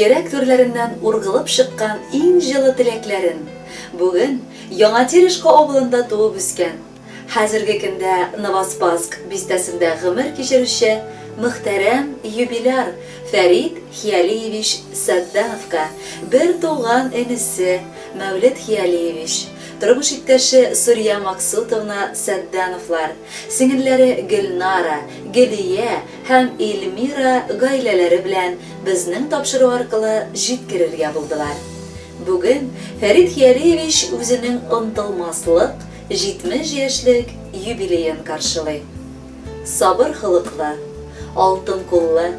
йөрәк түрләреннән ургылып чыккан иң җылы теләкләрен бүген Яңа Терешка авылында туып үскән, хәзерге көндә Новоспасск бистәсендә гомер кичерүче мөхтәрәм юбиляр Фәрит Хиалиевич Сәддановка бертуган энесе Мәүлет Хиалиевич, тормыш иптәше Сурия Максутовна Сәддановлар, сеңелләре Гөлнара, Гөлия һәм Эльмира гаиләләре белән безнең тапшыру аркылы җиткерергә булдылар. Бүген Фәрит Хиалиевич үзенең онытылмаслык 70 яшьлек юбилеен каршылый. Сабыр холыклы, алтын куллы,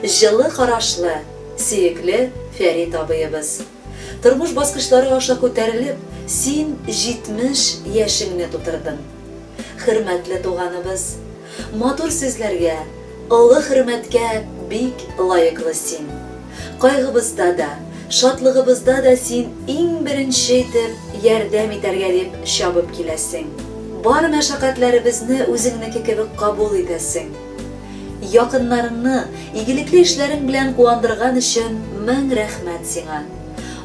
җылы карашлы, сөекле Фәрит абыебыз. Тормыш баскычлары аша күтәрелеп, син 70 яшеңне тутырдың. Хөрмәтле туганыбыз, матур сүзләргә, олы хөрмәткә бик лаеклы син. Кайгыбызда да, шатлыгыбызда да син иң беренче итеп ярдәм итәргә дип чабып киләсең. Бар мәшәкатьләребезне үзеңнеке кебек кабул итәсең. Якыннарыңны игелекле эшләрең белән куандырган өчен мең рәхмәт сиңа.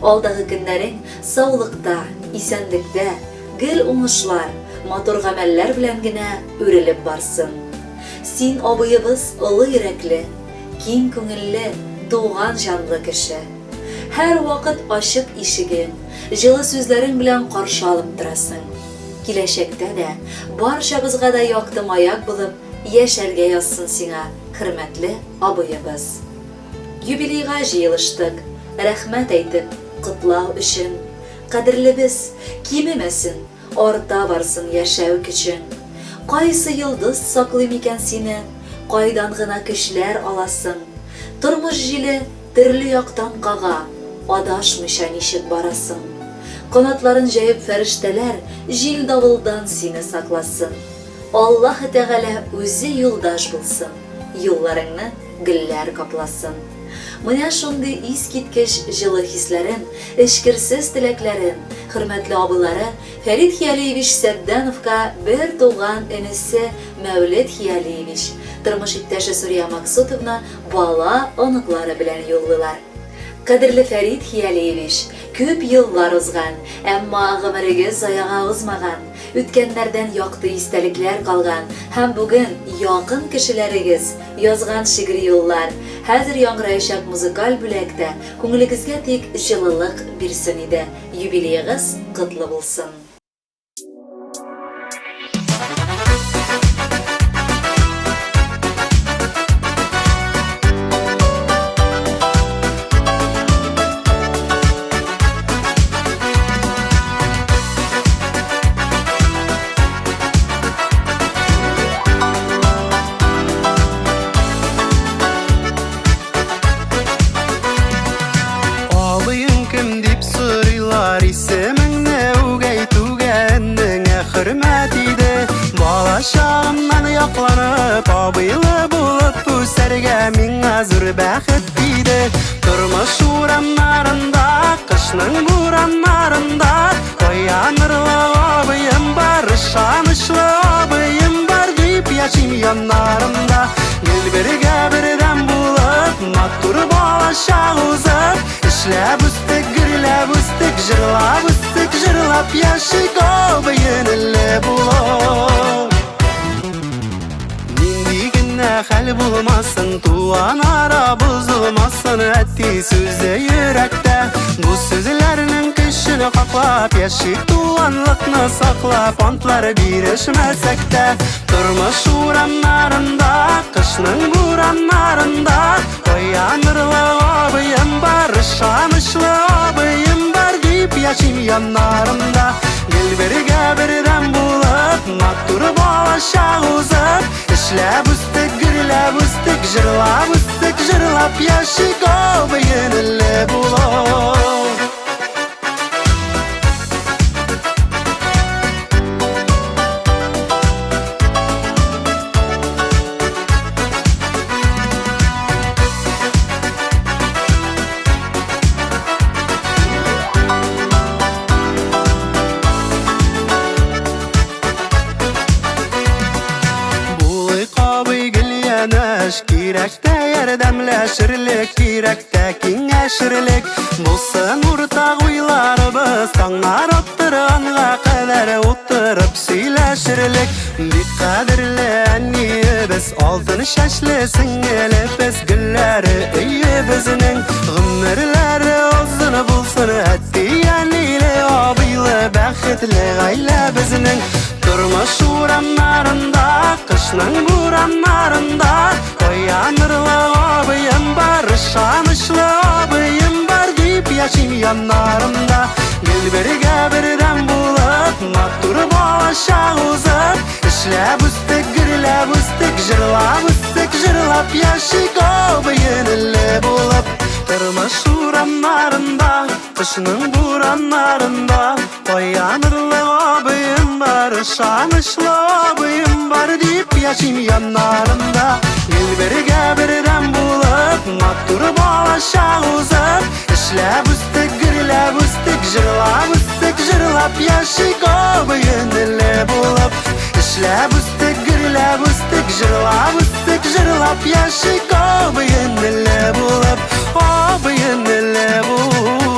Алдагы көннәрең саулыкта, исәнлектә, гел уңышлар, матур гамәлләр белән генә үрелеп барсын. Син, абыебыз, олы йөрәкле, киң күңелле, туган җанлы кеше. Һәрвакыт ачык ишегең, җылы сүзләрең белән каршы алып торасың. Киләчәктә дә барчабызга да якты маяк булып яшәргә язсын сиңа, хөрмәтле абыебыз. Юбилейга җыелыштык, рәхмәт әйтеп, котлау өчен. Кадерлебез, кимемәсен, арта барсын яшәү көчең. Кайсы йолдыз саклый микән сине, кайдан гына көчләр аласың? Тормыш җиле төрле яктан кага, адашмыйча ничек барасың? Канатларын җәеп фәрештәләр җил-давылдан сине сакласын. Аллаһы Тәгалә үзе юлдаш булсын, юлларыңны гөлләр капласын. Менә шундый искиткеч җылы хисләрен, эчкерсез теләкләрен хөрмәтле абыйлары Фәрит Хиялиевич Сәддәновка бертуган энесе Мәүлет Хиялиевич, тормыш иптәше Сурия Максутовна бала, оныклары белән юллыйлар. Кадерле Фәрит Хиялиевич, күп еллар узган, әмма гомерегез заяга узмаган. Үткәннәрдән якты истәлекләр калган һәм бүген якын кешеләрегез язган шигъри юллар, хәзер яңгыраячак музыкаль бүләк тә күңелегезгә тик җылылык бирсен иде. Юбилеегыз котлы булсын! Абыең кем дип сорыйлар, исемеңне үк әйтүгә энеңә хөрмәт иде. Бала чагымнан якланып, абыйлы булып үсәргә миңа зур бәхет тиде. Тормыш урамнарында, кышның бураннарында Таянырлы абыем бар, ышанычлы абыем бар дип яшим яннарымда. Гел бергә бердәм булып, матур балачак узып, эшләп үстек, гөрләп үстек, җырлап үстек, җырлап яшик абый-энеле булып. Нинди генә хәл булмасын, туган ара бозылмасын, әти сүзе йөрәктә. Бу сүзләрнең көчен хаклап, яшик туганлыкны саклап, антлар бирешмәсәк тә, тормыш урамнарында, кышның бураннарында, таянырлы абыем бар, ышанычлы абыем бар дип яшим яннарымда. Гел бергә бердәм булып, матур балачак узып, эшләп үстек, гөрләп үстек, җырлап үстек, җырлап яшик абый-энеле булып. Булыйк абый гел янәш, кирәктә ярдәмләшерлек, кирәктә. киңәшерлек. Булсын уртак уйларыбыз, таңнар аттырганга кадәр утырып сөйләшерлек. Бик кадерле әниебез, алтын чәчле сеңелебез, гөлләре өебезнең, гомерләре озын булсын, әти-әниле, абыйлы, бәхетле гаилә безнең. Тормыш урамнарында, кышның бураннарында, таянырлы абыем бар, ышанычлы абыем бар дип яшим яннарымда. Гел бергә бердәм булып, матур балачак узып, эшләп үстек, гөрләп үстек, җырлап үстек, җырлап яшик абый-энеле булып. Тормыш урамнарында, кышның бураннарында, таянырлы абыем бар, ышанычлы абыем бар дип яшим яннарымда. Гел бергә бердәм булып, матур балачак узып, эшләп үстек, гөрләп үстек, җырлап үстек, җырлап яшик абый-энеле булып. Эшләп үстек, гөрләп үстек, җырлап үстек, җырлап яшик абый-энеле булып, абый-энеле булып.